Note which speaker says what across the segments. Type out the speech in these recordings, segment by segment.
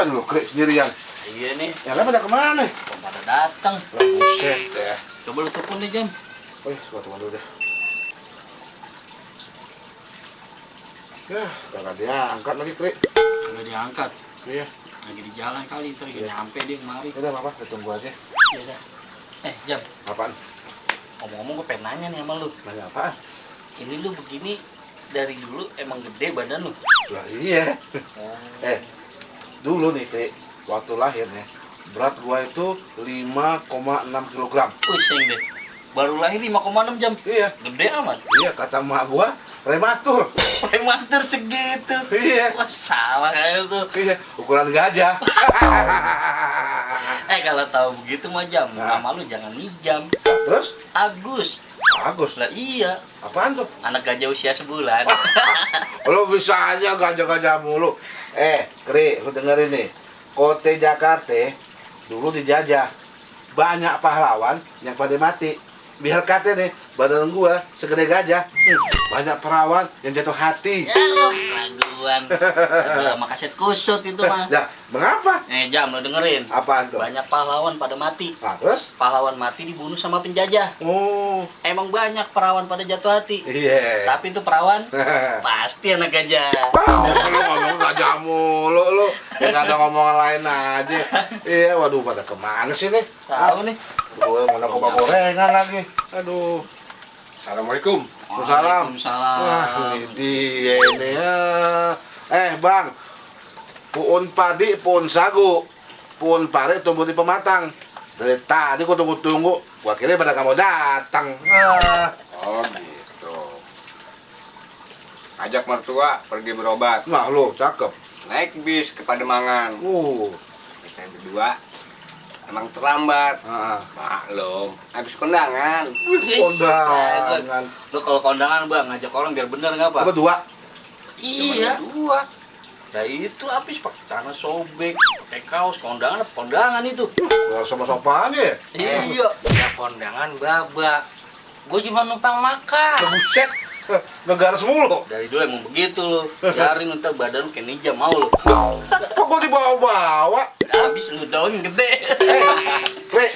Speaker 1: Tumben lu Krik sendirian.
Speaker 2: Iya nih,
Speaker 1: Yang lain pada kemana?
Speaker 2: kok pada datang.
Speaker 1: Lah buset ya.
Speaker 2: Coba lu telepon nih, Jam.
Speaker 1: Oh, gua teman dulu deh. Ya, kagak diangkat lagi Krik.
Speaker 2: Nggak diangkat.
Speaker 1: Iya.
Speaker 2: Lagi di jalan kali, ntar
Speaker 1: Iya.
Speaker 2: nyampe dia kemari.
Speaker 1: Udah apa? Kita tunggu aja.
Speaker 2: Iya dah. Jam,
Speaker 1: Apaan?
Speaker 2: ngomong-ngomong gue pengen nanya nih sama lu.
Speaker 1: Nanya apaan?
Speaker 2: Ini lu begini dari dulu emang gede badan lu?
Speaker 1: Lah iya.
Speaker 2: Oh.
Speaker 1: Dulu nih Krik, waktu lahir nih, berat gua itu 5,6 kilogram.
Speaker 2: Pusing deh. Baru lahir 5,6 Jam.
Speaker 1: Iya.
Speaker 2: Gede amat.
Speaker 1: Iya, kata emak gua prematur.
Speaker 2: Prematur segitu.
Speaker 1: Iya.
Speaker 2: Wah, salah kayak tuh.
Speaker 1: Iya, ukuran gajah.
Speaker 2: Kalau tahu begitu mah Jam,
Speaker 1: Nah.
Speaker 2: nama lu jangan Nijam.
Speaker 1: Terus?
Speaker 2: Agus.
Speaker 1: Bagus.
Speaker 2: Lah iya,
Speaker 1: Apaan tuh?
Speaker 2: anak gajah usia sebulan.
Speaker 1: Lo bisa aja gajah-gajah mulu. Kri, lu dengerin nih. Kota Jakarta dulu dijajah. Banyak pahlawan yang pada mati. Biar kata nih, badan gua segede gajah. Banyak perawan yang jatuh hati.
Speaker 2: Ya lu, raguan. Aduh, sama kaset kusut itu mah.
Speaker 1: Nah, mengapa?
Speaker 2: Jam, lu dengerin.
Speaker 1: Apaan tuh?
Speaker 2: Banyak pahlawan pada mati.
Speaker 1: Nah, terus?
Speaker 2: Pahlawan mati dibunuh sama penjajah.
Speaker 1: Oh,
Speaker 2: Emang banyak perawan pada jatuh hati.
Speaker 1: iya.
Speaker 2: Tapi itu perawan pasti anak gajah.
Speaker 1: Lu ngomong gajah mulu lu. Ya nggak ada ngomongan lain aja. Iya, waduh pada kemana sih nih?
Speaker 2: Tahu nih.
Speaker 1: Gue mana kopak gorengan lagi. Aduh.
Speaker 3: Assalamualaikum.
Speaker 1: Waalaikumsalam.
Speaker 2: Waalaikumsalam.
Speaker 1: Wah, ini dia ini ya. Bang. Puun padi, puun sagu. Puun pare tumbuh di pematang. Dari tadi gua tunggu-tunggu. Gua kira pada kamu datang.
Speaker 3: Oh gitu. Ajak mertua pergi berobat.
Speaker 1: Nah, lu cakep.
Speaker 3: Naik bis ke Pademangan. Kita berdua emang terlambat. Maklum, habis kondangan.
Speaker 1: Kondangan.
Speaker 2: Lu kalau kondangan bang ngajak orang biar bener nggak pak?
Speaker 1: Berdua.
Speaker 2: Iya.
Speaker 3: Dua.
Speaker 2: Nah itu habis pakai celana sobek, pakai kaos kondangan itu.
Speaker 1: Gua sama-sama ya.
Speaker 2: Iya. Ya kondangan baba. Gue cuma numpang makan.
Speaker 1: Buset. Negara semulu.
Speaker 2: Dari dulu emang begitu lo. Jaring ntar badan kayak Nijam mau lo.
Speaker 1: Kok gua dibawa-bawa?
Speaker 2: Habis lu daun gede.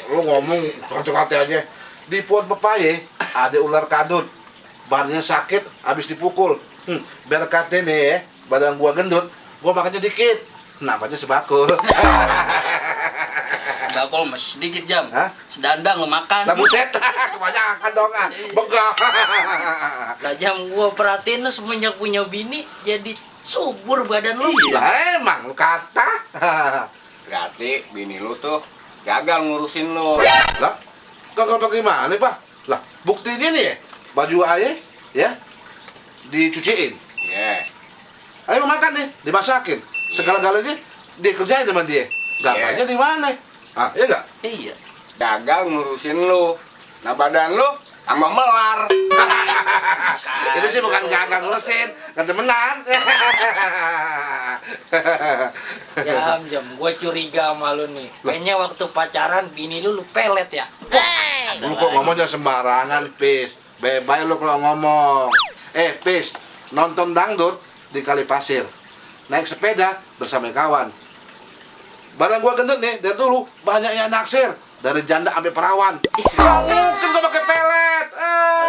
Speaker 1: Lu ngomong kocok-kocok aja. Di pohon pepaye ada ular kadut. Badannya sakit, habis dipukul. Biar kata nih ya, badan gua gendut, gua makannya dikit. Nampaknya sebakul.
Speaker 2: Bakul masih sedikit Jam.
Speaker 1: Hah?
Speaker 2: Sedandang lo makan.
Speaker 1: Lah buset, kebanyakan dong ah. Begah.
Speaker 2: Lah Jam gua perhatiin lu semenjak punya bini jadi subur badan lu.
Speaker 1: Lah emang lu kata.
Speaker 3: Berarti bini lu tuh gagal ngurusin lu.
Speaker 1: Lah, gagal bagaimana Pak? Lah, buktinya nih ya, baju ayah ya dicuciin.
Speaker 3: Iya.
Speaker 1: Ayo mau makan nih, dimasakin. Segala-galanya dia kerjain sama dia. Gagalnya di mana? Ah, iya enggak?
Speaker 2: Iya.
Speaker 3: Gagal ngurusin lu. Nah badan lu tambah melar.
Speaker 1: Itu sih bukan gagal ngurusin, kan temenan.
Speaker 4: Jam, gue curiga sama lu nih. Kayaknya waktu pacaran bini lu pelet ya.
Speaker 1: Lu kok ngomongnya sembarangan, Pis. Bebay lu kalau ngomong. Pis, nonton dangdut di Kali Pasir. Naik sepeda bersama kawan. Badan gua gendut nih, dari dulu banyak yang naksir. Dari janda sampai perawan. Gak mungkin gua pakai pelet.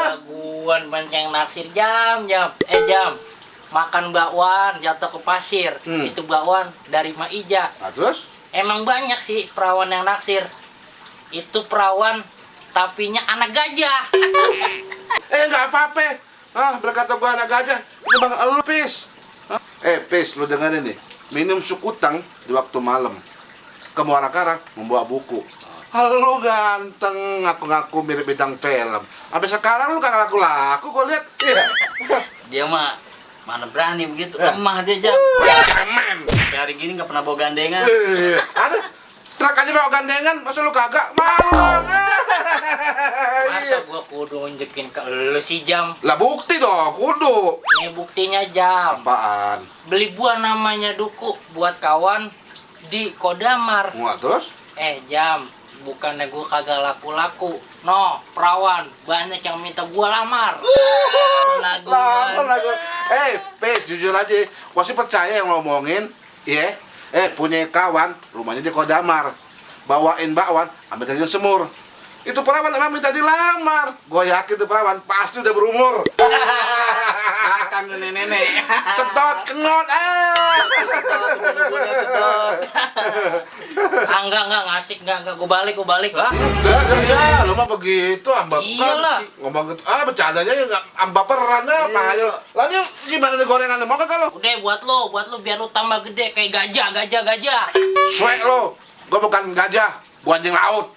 Speaker 4: Laguan pancing naksir Jam. Jam. Makan bakwan jatuh ke pasir. Itu bakwan dari Mak Ija.
Speaker 1: Nah, terus?
Speaker 4: Emang banyak sih perawan yang naksir. Itu perawan tapinya anak gajah.
Speaker 1: Nggak apa-apa. Berkata gua anak gajah, itu bang elu, Pis. Pis, lu dengerin nih. Minum sukutang di waktu malam. Ke Muara Karang membawa buku. Lu ganteng, ngaku-ngaku mirip bintang film. Sampai sekarang lu kagak laku-laku, gua lihat. Iya.
Speaker 2: Dia mah mana berani begitu, lemah dia Jam.
Speaker 1: Cemen.
Speaker 2: Sampai hari gini nggak pernah bawa gandengan.
Speaker 1: Ada. Truk aja bawa gandengan, masa lu kagak? Malu dong.
Speaker 4: Masa gua kudu nunjukin ke lu sih Jam.
Speaker 1: Lah bukti dong, kudu.
Speaker 4: Ini buktinya Jam.
Speaker 1: Apaan?
Speaker 4: Beli buah namanya duku buat kawan di Kodamar.
Speaker 1: Nggak terus?
Speaker 4: Jam, bukannya gua kagak laku-laku. No, perawan banyak yang minta gua lamar.
Speaker 1: Lagu. Pes, jujur aja, gua sih percaya yang ngomongin, ya. Punya kawan, rumahnya di Kodamar. Bawain bakwan, ambil daging semur. Itu perawan emang minta dilamar. Gue yakin tuh perawan pasti udah berumur.
Speaker 3: Makan nenek-nenek.
Speaker 1: Sedot, kenot,
Speaker 4: Enggak ngasik, enggak. Gue balik.
Speaker 1: Enggak, ya, lu mah begitu, ambaperan.
Speaker 4: Iyalah.
Speaker 1: Ngomong gitu, bercandanya ya nggak ambaperan apa aja. Lalu gimana nih gorengan, mau kagak lo?
Speaker 4: Udah buat lo biar lo tambah gede kayak gajah.
Speaker 1: Suek lo, gue bukan gajah, gue anjing laut.